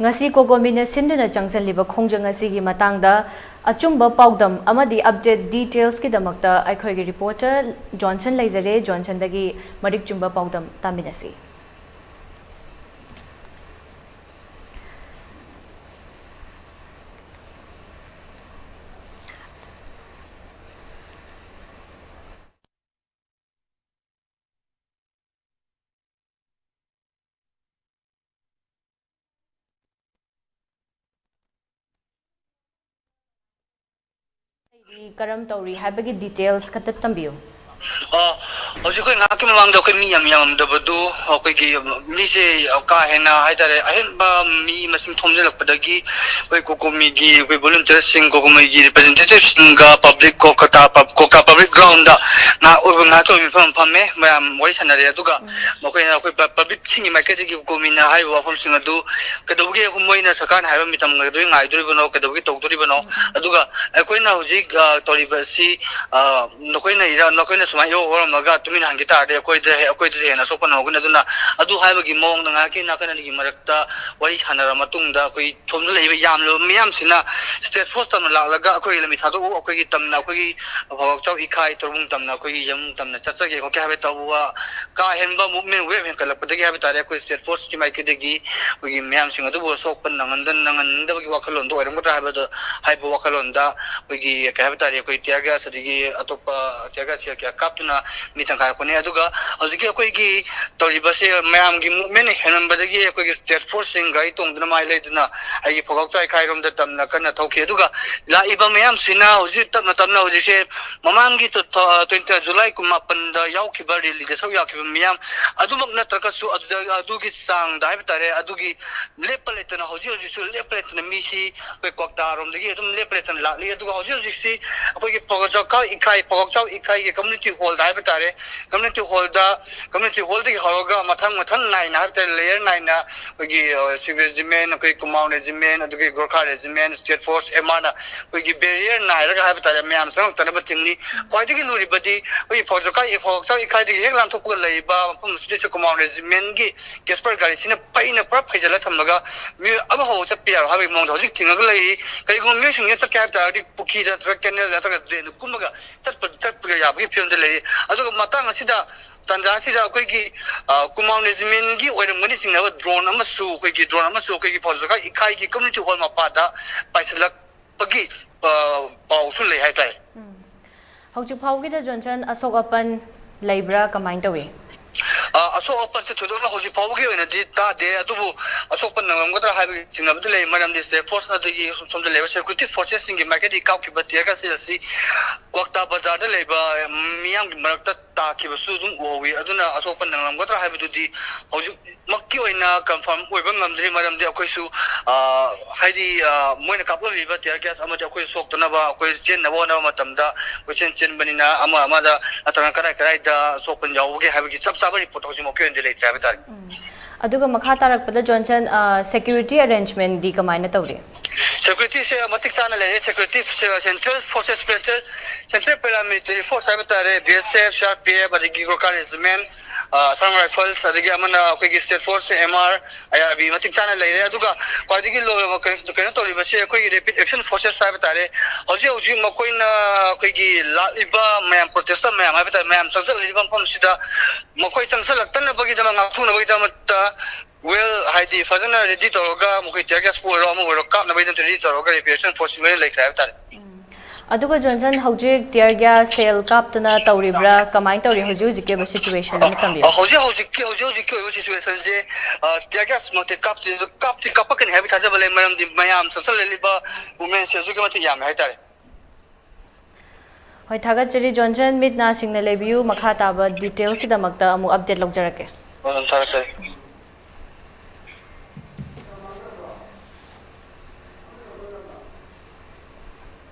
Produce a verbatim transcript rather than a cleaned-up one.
ꯉꯁꯤ ꯀꯣꯀꯣꯃꯤꯅ ꯁꯤꯟꯗꯨꯅ ꯆꯪꯁꯤꯜꯂꯤꯕ ꯈꯣꯡꯖꯪ ꯑꯁꯤꯒꯤ ꯃꯇꯥꯡꯗ ꯑꯆꯨꯝꯕ ꯄꯥꯎꯗꯝ ꯑꯃꯗꯤ update detailsꯀꯤꯗꯃꯛꯇ ꯑꯩꯈꯣꯏꯒꯤ reporter ꯖꯣꯟꯁꯟ ꯂꯩꯖꯔꯦ꯫ ꯖꯣꯟꯁꯟꯗꯒꯤ ꯃꯔꯤꯛ ꯆꯨꯝꯕ ꯄꯥꯎꯗꯝ ꯇꯥꯃꯤꯟꯅꯁꯤ꯫ ꯀꯔꯝ ꯇꯧꯔꯤ ꯍꯥꯏꯕꯒꯤ details ꯈꯛꯇ ꯇꯝꯕꯤꯌꯨ꯫ ꯑ, ꯍꯧꯖꯤꯛ ꯑꯩꯈꯣꯏ ꯉꯥꯏꯍꯥꯛꯀꯤ ꯃꯃꯥꯡꯗ ꯑꯩꯈꯣꯏ ꯃꯤ ꯌꯥꯝ ꯌꯥꯝꯗꯕꯗꯨ, ꯑꯩꯈꯣꯏꯒꯤ ꯃꯤꯁꯦ ꯀꯥ ꯍꯦꯟꯅ ꯍꯥꯏꯇꯥꯔꯦ, ꯑꯍꯦꯟꯕ ꯃꯤ ꯃꯁꯤꯡ ꯊꯣꯝꯖꯤꯜꯂꯛꯄꯗꯒꯤ ꯑꯩꯈꯣꯏ ꯀꯣꯀꯣꯃꯤꯒꯤ ꯑꯩꯈꯣꯏ volunteerꯁꯤꯡ, ꯀꯣꯀꯣꯃꯤꯒꯤ representativeꯁꯤꯡꯒ public ꯀꯣꯜꯀꯇꯥ ꯄꯕ-, ꯀꯣꯜꯀꯇꯥ public groundꯗ ꯉꯥꯏꯍꯥꯛ ꯑꯣꯏꯕ, ꯉꯥꯏꯍꯥꯛꯀꯤ ꯑꯣꯏꯕ ꯃꯤꯐꯝ ꯑꯃ ꯐꯝꯃꯦ꯫ ꯃꯌꯥꯝ ꯋꯥꯔꯤ ꯁꯥꯟꯅꯔꯦ꯫ ꯑꯗꯨꯒ ꯎꯝ꯫ ꯃꯈꯣꯏꯅ ꯑꯩꯈꯣꯏ ꯄ-, publicꯁꯤꯡꯒꯤ ꯃꯥꯏꯀꯩꯗꯒꯤ ꯀꯣꯀꯣꯃꯤꯅ ꯍꯥꯏꯔꯤꯕ ꯋꯥꯐꯝꯁꯤꯡ ꯑꯗꯨ ꯀꯩꯗꯧꯕꯒꯤ ꯃꯣꯏꯅ ꯁꯔꯀꯥꯔꯅ ꯍꯥꯏꯕ ꯃꯇꯝ ꯉꯥꯏꯗꯣꯏ-, ꯉꯥꯏꯗꯣꯔꯤꯕꯅꯣ, ꯀꯩꯗꯧꯕꯒꯤ ꯇꯧꯗꯣꯔꯤꯕꯅꯣ? ꯎꯝ, ꯎꯝ꯫ ꯑꯗꯨꯒ ꯑꯩꯈꯣꯏꯅ ꯍꯧꯖꯤꯛ, ꯑ, ꯇꯧꯔꯤꯕ ꯑꯁꯤ, ꯑ, ꯅꯈꯣꯏꯅ ꯏꯔꯥ-, ꯅꯈꯣꯏꯅ ꯁꯨꯃꯥꯏꯅ ꯏꯍꯧ ꯍꯧꯔꯝꯃꯒ ꯇꯨꯃꯤꯟ ꯍꯟꯈꯤ ꯇꯥꯔꯗꯤ ꯑꯩꯈꯣꯏꯗ ꯍꯦ-, ꯑꯩꯈꯣꯏꯗꯁꯨ ꯍꯦꯟꯅ ꯑꯁꯣꯛꯄ ꯅꯪꯍꯧꯒꯅꯤ꯫ ꯑꯗꯨꯅ ꯑꯗꯨ ꯍꯥꯏꯕꯒꯤ ꯃꯑꯣꯡꯗ ꯉꯥꯏꯍꯥꯛꯀꯤ ꯅꯥꯀꯟ ꯑꯅꯤꯒꯤ ꯃꯔꯛꯇ ꯋꯥꯔꯤ ꯁꯥꯟꯅꯔꯕ ꯃꯇꯨꯡꯗ ꯑꯩꯈꯣꯏ ꯁꯣꯝꯗ ꯂꯩꯔꯤꯕ ꯌꯥꯝꯂꯕ ꯃꯤꯌꯥꯝꯁꯤꯅ state force ꯇꯝꯅ ꯂꯥꯛꯂꯒ ꯑꯩꯈꯣꯏꯒꯤ ꯂꯝꯕꯤ ꯊꯥꯗꯣꯛꯎ, ꯑꯩꯈꯣꯏꯒꯤ ꯇꯝꯅ, ꯑꯩꯈꯣꯏꯒꯤ ꯐꯧꯕꯥꯛꯆꯥꯎ ꯏꯈꯥꯏ ꯇꯣꯔꯕꯨꯡ ꯇꯝꯅ ꯑꯩꯈꯣꯏꯒꯤ ꯌꯨꯝ ꯇꯝꯅ ꯆꯠꯆꯒꯦ ꯈꯣꯠꯀꯦ ꯍꯥꯏꯕ ꯇꯧꯕ ꯀꯥ ꯍꯦꯟꯕ movement wave ꯍꯦꯟꯒꯠꯂꯛꯄꯗꯒꯤ ꯍꯥꯏꯕ ꯇꯥꯔꯦ, ꯑꯩꯈꯣꯏ state forceꯀꯤ ꯃꯥꯏꯀꯩꯗꯒꯤ ꯑꯩꯈꯣꯏꯒꯤ ꯃꯤꯌꯥꯝꯁꯤꯡ ꯑꯗꯨꯕꯨ ꯑꯁꯣꯛꯄ ꯅꯪꯍꯟꯗ-, ꯅꯪꯍꯟꯅꯤꯡꯗꯕꯒꯤ ꯋꯥꯈꯜꯂꯣꯟꯗꯣ ꯑꯣꯏꯔꯝꯒꯗ꯭ꯔꯥ ꯍꯥꯏꯕꯗ, ꯍꯥꯏꯕ ꯋꯥꯈꯜꯂꯣꯟꯗ ꯑꯩꯈꯣꯏꯒꯤ, ꯀꯩ ꯍꯥꯏꯕ ꯇꯥꯔꯦ, ꯑꯩꯈꯣꯏ tear gas ꯑꯗꯒꯤ ꯑꯇꯣꯞꯄ tear gas ꯀꯌꯥ ꯀꯥꯞꯇꯨꯅ ꯃꯤ ꯇꯪꯈꯥꯏ ꯂꯥꯛꯄꯅꯤ꯫ ꯑꯗꯨꯒ ꯍꯧꯖꯤꯛꯀꯤ ꯑꯩꯈꯣꯏꯒꯤ ꯇꯧꯔꯤꯕꯁꯦ ꯃꯌꯥꯝꯒꯤ movementꯅ ꯍꯦꯟꯃꯟꯕꯗꯒꯤ ꯑꯩꯈꯣꯏꯒꯤ state forceꯁꯤꯡ ꯒꯥꯔꯤ ꯇꯣꯡꯗꯨꯅ ꯃꯥꯏ ꯂꯩꯗꯨꯅ ꯑꯩꯒꯤ ꯐꯧꯕꯥꯛꯆꯥꯎ ꯏꯈꯥꯏꯔꯣꯝꯗ ꯇꯝꯅ ꯀꯟꯅ ꯊꯧꯈꯤ꯫ ꯑꯗꯨꯒ ꯂꯥꯛꯏꯕ ꯃꯌꯥꯝꯁꯤꯅ ꯍꯧꯖꯤꯛ ꯇꯞꯅ ꯇꯞꯅ ꯍꯧꯖꯤꯛꯁꯦ ꯃꯃꯥꯡꯒꯤ ꯇꯨ-, ꯊꯥ-, twenty, July ꯀꯨꯟꯃꯥꯄꯟꯗ ꯌꯥꯎꯈꯤꯕ rallyꯗ ꯁꯔꯨꯛ ꯌꯥꯈꯤꯕ ꯃꯤꯌꯥꯝ ꯑꯗꯨꯃꯛ ꯅꯠꯇ꯭ꯔꯒꯁꯨ ꯑꯗꯨꯗ, ꯑꯗꯨꯒꯤ ꯆꯥꯡꯗ ꯍꯥꯏꯕ ꯇꯥꯔꯦ, ꯑꯗꯨꯒꯤ ꯂꯦꯞꯄ ꯂꯩꯇꯅ ꯍꯧꯖꯤꯛ ꯍꯧꯖꯤꯛꯁꯨ ꯂꯦꯞꯄ ꯂꯩꯇꯅ ꯃꯤꯁꯤ ꯑꯩꯈꯣꯏ ꯀ꯭ꯋꯥꯛꯇꯥꯔꯣꯝꯗꯒꯤ ꯑꯗꯨꯝ ꯂꯦꯞꯄ ꯂꯩꯇꯅ ꯂꯥꯛꯂꯤ꯫ ꯑꯗꯨꯒ ꯍꯧꯖꯤꯛ ꯍꯧꯖꯤꯛꯁꯤ ꯑꯩꯈꯣꯏꯒꯤ ꯐꯧꯕꯥꯛꯆꯥꯎ ꯏꯈꯥꯏ, ꯐꯧꯕꯥꯛꯆꯥꯎ ꯏꯈꯥꯏꯒꯤ community hallꯗ ꯍꯥꯏꯕ ꯇꯥꯔꯦ, community ꯍꯣꯜꯗ, ꯀꯝꯃ꯭ꯌꯨꯅꯤꯇꯤ ꯍꯣꯜꯗꯒꯤ ꯍꯧꯔꯒ ꯃꯊꯪ ꯃꯊꯪ ꯅꯥꯏꯅ ꯍꯥꯏꯕ ꯇꯥꯔꯦ, ꯂꯦꯌꯔ ꯅꯥꯏꯅ ꯑꯩꯈꯣꯏꯒꯤ ꯁꯤꯚꯤꯜ ꯔꯦꯖꯤꯃꯦꯟ, ꯑꯩꯈꯣꯏ ꯀꯨꯃꯥꯎ ꯔꯦꯖꯤꯃꯦꯟ, ꯑꯗꯨꯒꯤ Gorkha regiment, state force, M ꯑꯥꯔꯅ ꯑꯩꯈꯣꯏꯒꯤ ꯕꯦꯔꯤꯌꯔ ꯅꯥꯏꯔꯒ ꯍꯥꯏꯕ ꯇꯥꯔꯦ, ꯃꯌꯥꯝ ꯆꯪꯉꯛꯇꯅꯕ ꯊꯤꯡꯂꯤ꯫ ꯈ꯭ꯋꯥꯏꯗꯒꯤ ꯂꯨꯔꯤꯕꯗꯤ ꯑꯩꯈꯣꯏꯒꯤ ꯐꯧꯖꯀꯥꯏ ꯐꯧꯖꯀꯥꯏ ꯏꯀꯥꯏꯗꯒꯤ ꯍꯦꯛ ꯂꯥꯟꯊꯣꯛꯄꯒ ꯂꯩꯔꯤꯕ ꯃꯐꯝ ꯑꯁꯤꯗꯁꯨ ꯀꯨꯃꯥꯎ ꯔꯦꯖꯤꯃꯦꯟꯒꯤ ꯀꯦꯁꯄꯔ ꯒꯥꯔꯤꯁꯤꯅ ꯄꯩꯅ ꯄꯨꯔꯥ ꯐꯩꯖꯤꯜꯂ ꯊꯝꯂꯒ ꯃꯤꯑꯣꯏ ꯑꯃꯐꯥꯎꯕ ꯆꯠꯄ ꯌꯥꯔꯣꯏ ꯍꯥꯏꯕꯒꯤ ꯃꯑꯣꯡꯗ ꯍꯧꯖꯤꯛ ꯊꯤꯡꯉꯒ ꯂꯩꯔꯤ꯫ ꯀꯔꯤꯒꯨꯝꯕ ꯃꯤꯑꯣꯏꯁꯤꯡꯁꯤꯅ ꯆꯠꯀꯦ ꯍꯥꯏꯕ ꯇꯥꯔꯒꯗꯤ ꯄꯨꯈ꯭ꯔꯤꯗ ꯅꯠꯇ꯭ꯔꯒ ꯀꯦꯅꯦꯜꯗ ꯅꯠꯇ꯭ꯔꯒ ꯗ꯭ꯔꯦꯟꯗ ꯀꯨꯝꯃꯒ ꯆꯠꯄ ꯆꯠꯄ ꯌꯥꯕꯒꯤ ꯐꯤꯕꯝꯗ ꯂꯩꯔꯤ꯫ ꯑꯗꯨꯒ ꯃꯇꯥꯡ ꯑꯁꯤꯗ, ꯇꯥꯟꯖꯥ ꯑꯁꯤꯗ ꯑꯩꯈꯣꯏꯒꯤ ꯀꯨꯃꯥꯎ ꯔꯦꯖꯤꯃꯦꯟꯒꯤ ꯑꯣꯏꯔꯝꯒꯅꯤ ꯆꯤꯡꯅꯕ ꯗ꯭ꯔꯣꯟ ꯑꯃꯁꯨ ꯑꯩꯈꯣꯏꯒꯤ ꯗ꯭ꯔꯣꯟ ꯑꯃꯁꯨ ꯑꯩꯈꯣꯏꯒꯤ ꯐꯧꯖꯀꯥꯏ ꯏꯀꯥꯏꯒꯤ ꯀꯝꯃ꯭ꯌꯨꯅꯤꯇꯤ ꯍꯣꯜ ꯃꯄꯥꯗ ꯄꯥꯏꯁꯤꯜꯂꯛꯄꯒꯤ ꯄꯥꯎꯁꯨ ꯂꯩ ꯍꯥꯏꯇꯥꯔꯦ꯫ ꯍꯧꯖꯤꯛ ꯐꯥꯎꯒꯤꯗ ꯖꯣꯟꯁꯟ ꯑꯁꯣꯛ ꯑꯄꯟ ꯂꯩꯕ꯭ꯔꯥ, ꯀꯃꯥꯏꯅ ꯇꯧꯏ? ꯑꯁꯣꯛ ꯑꯄꯟꯁꯦ ꯊꯣꯏꯗꯣꯛꯅ ꯍꯧꯖꯤꯛ ꯐꯥꯎꯕꯒꯤ ꯑꯣꯏꯅꯗꯤ ꯇꯥꯗꯦ, ꯑꯗꯨꯕꯨ ꯑꯁꯣꯛꯄ ꯅꯪꯂꯝꯒꯗ꯭ꯔꯥ ꯍꯥꯏꯕꯒꯤ ꯆꯤꯡꯅꯕꯗꯤ ꯂꯩ꯫ ꯃꯔꯝꯗꯤ ꯁ꯭ꯇꯦꯠ ꯐꯣꯔꯁ ꯑꯗꯒꯤ ꯁꯣꯝꯗ ꯂꯩꯕ ꯁꯦꯀ꯭ꯌꯨꯔꯤꯇꯤ ꯐꯣꯔꯁꯦꯁꯁꯤꯡꯒꯤ ꯃꯥꯏꯀꯩꯗꯒꯤ ꯀꯥꯞꯈꯤꯕ ꯇꯤꯌꯔ ꯒ꯭ꯌꯥꯁ ꯑꯁꯤ ꯀ꯭ꯋꯥꯛꯇꯥ ꯕꯖꯥꯔꯗ ꯂꯩꯕ ꯃꯤꯌꯥꯝꯒꯤ ꯃꯔꯛꯇ ꯇꯥꯈꯤꯕꯁꯨ ꯑꯗꯨꯝ ꯎꯍꯧꯋꯤ꯫ ꯑꯗꯨꯅ ꯑꯁꯣꯛꯄ ꯅꯪꯂꯝꯒꯗ꯭ꯔꯥ ꯍꯥꯏꯕꯗꯨꯗꯤ ꯍꯧꯖꯤꯛꯃꯛꯀꯤ ꯑꯣꯏꯅ ꯀꯟꯐꯥꯔꯝ ꯑꯣꯏꯕ ꯉꯝꯗ꯭ꯔꯤ꯫ ꯃꯔꯝꯗꯤ ꯑꯩꯈꯣꯏꯁꯨ ꯍꯥꯏꯗꯤ ꯃꯣꯏꯅ ꯀꯥꯞꯂꯝꯂꯤꯕ ꯇꯤꯌꯔ ꯒ꯭ꯌꯥꯁ ꯑꯃꯗꯤ ꯑꯩꯈꯣꯏ ꯁꯣꯛꯇꯅꯕ, ꯑꯩꯈꯣꯏ ꯆꯦꯟꯅꯕ ꯍꯣꯠꯅꯕ ꯃꯇꯝꯗ ꯀꯣꯏꯆꯦꯟ ꯆꯦꯟꯕꯅꯤꯅ ꯑꯃ ꯑꯃꯗ ꯅꯠꯇ꯭ꯔꯒ ꯀꯗꯥꯏ ꯀꯗꯥꯏꯗ ꯁꯣꯛꯄ ꯌꯥꯎꯕꯒꯦ ꯍꯥꯏꯕꯒꯤ ꯆꯞ ꯆꯥꯕ ꯔꯤꯄꯣꯔꯠ ꯍꯧꯖꯤꯛꯃꯛꯀꯤ ꯑꯣꯏꯅꯗꯤ ꯂꯩꯇ꯭ꯔꯦ ꯍꯥꯏꯕ ꯇꯥꯔꯦ꯫ ꯑꯗꯨꯒ ꯃꯈꯥ ꯇꯥꯔꯛꯄꯗ ꯖꯣꯟꯁꯟ, ꯁꯦꯀ꯭ꯌꯨꯔꯤꯇꯤ ꯑꯦꯔꯦꯟꯖꯃꯦꯟꯗꯤ ꯀꯃꯥꯏꯅ ꯇꯧꯔꯤ? ꯁꯦꯀ꯭ꯌꯨꯔꯤꯇꯤꯁꯦ ꯃꯇꯤꯛ ꯆꯥꯅ ꯂꯩꯔꯦ꯫ Security central forces, central paramilitary force ꯍꯥꯏꯕ ꯇꯥꯔꯦ, B S F, C R P F, ꯑꯗꯒꯤ ꯒꯣꯔꯈꯥ ꯔꯦꯖꯤꯃꯦꯟ, ꯑꯁꯥꯝ ꯔꯥꯏꯐꯜꯁ, ꯑꯗꯒꯤ ꯑꯃꯅ ꯑꯩꯈꯣꯏꯒꯤ state force, M R, I R B ꯃꯇꯤꯛ ꯆꯥꯅ ꯂꯩꯔꯦ꯫ ꯑꯗꯨꯒ ꯈ꯭ꯋꯥꯏꯗꯒꯤ ꯂꯣ-, ꯀꯩꯅꯣ ꯇꯧꯔꯤꯕꯁꯤ ꯑꯩꯈꯣꯏꯒꯤ ꯔꯦꯄꯤꯗ ꯑꯦꯛꯁꯟ ꯐꯣꯔꯁꯦꯁ ꯍꯥꯏꯕ ꯇꯥꯔꯦ꯫ ꯍꯧꯖꯤꯛ ꯍꯧꯖꯤꯛ ꯃꯈꯣꯏꯅ ꯑꯩꯈꯣꯏꯒꯤ ꯂꯥꯛꯂꯤꯕ ꯃꯌꯥꯝ, ꯄ꯭ꯔꯣꯇꯦꯁꯇꯔ ꯃꯌꯥꯝ ꯍꯥꯏꯕ ꯇꯥꯔꯦ, ꯃꯌꯥꯝ ꯆꯪꯁꯤꯜꯂꯛꯂꯤꯕ ꯃꯐꯝꯁꯤꯗ ꯃꯈꯣꯏ ꯆꯪꯁꯤꯜꯂꯛꯇꯅꯕꯒꯤꯗꯃꯛ, ꯉꯥꯛꯊꯣꯛꯅꯕꯒꯤꯗꯃꯛꯇ ꯋꯦꯜ, ꯍꯥꯏꯗꯤ ꯐꯖꯅ ꯔꯦꯗꯤ ꯇꯧꯔꯒ ꯃꯈꯣꯏ ꯇꯤꯌꯔ ꯒ꯭ꯌꯥꯁꯄꯨ ꯑꯣꯏꯔꯣ ꯑꯃꯕꯨ ꯑꯣꯏꯔꯣ ꯀꯥꯞꯅꯕꯒꯤꯗꯃꯛꯇ ꯔꯦꯗꯤ ꯇꯧꯔꯒ ꯔꯤꯄꯦꯔꯦꯁꯟ ꯐꯣꯔꯁꯁꯤꯡ ꯂꯣꯏꯅ ꯂꯩꯈ꯭ꯔꯦ ꯍꯥꯏꯕ ꯇꯥꯔꯦ꯫ ꯑꯗꯨꯒ ꯖꯣꯟꯁꯟ, ꯍꯧꯖꯤꯛ ꯇꯤꯌꯔ ꯒ꯭ꯌꯥꯁ, ꯁꯦꯜ ꯀꯥꯞꯇꯅ ꯇꯧꯔꯤꯕ꯭ꯔꯥ, ꯀꯃꯥꯏꯅ ꯇꯧꯔꯤ ꯍꯧꯖꯤꯛ ꯍꯧꯖꯤꯛꯀꯤ ꯑꯣꯏꯕ ꯁꯤꯆꯨꯋꯦꯁꯟ ꯑꯃ ꯊꯝꯕꯤꯌꯨ? ꯍꯧꯖꯤꯛ ꯍꯧꯖꯤꯛꯀꯤ ꯍꯧꯖꯤꯛ ꯍꯧꯖꯤꯛꯀꯤ ꯑꯣꯏꯕ ꯁꯤꯆꯨꯋꯦꯁꯟꯁꯦ ꯇꯤꯌꯔ ꯒ꯭ꯌꯥꯁꯃꯛꯇꯤ ꯀꯥꯞꯇꯦ, ꯑꯗꯨ ꯀꯥꯞꯇꯤ ꯀꯥꯞꯄꯛꯀꯅꯤ ꯍꯥꯏꯕꯒꯤ ꯊꯥꯖꯕ ꯂꯩ, ꯃꯔꯝꯗꯤ ꯃꯌꯥꯝ ꯆꯪꯁꯤꯜꯂꯛꯂꯤꯕ ꯃꯨꯞꯃꯦꯟꯁꯦ ꯑꯗꯨꯛꯀꯤ ꯃꯇꯤꯛ ꯌꯥꯝꯃꯦ ꯍꯥꯏꯇꯥꯔꯦ꯫ ꯍꯣꯏ, ꯊꯥꯒꯠꯆꯔꯤ ꯖꯣꯟꯁꯟ, ꯃꯤꯠ ꯅꯥ ꯁꯤꯡꯅ ꯂꯩꯕꯤꯌꯨ꯫ ꯃꯈꯥ ꯇꯥꯕ ꯗꯤꯇꯦꯜꯁꯀꯤꯗꯃꯛꯇ ꯑꯃꯨꯛ ꯑꯞꯗꯦꯠ ꯂꯧꯖꯔꯛꯀꯦ꯫ ꯍꯣꯏ, ꯊꯥꯒꯠꯆꯔꯤ꯫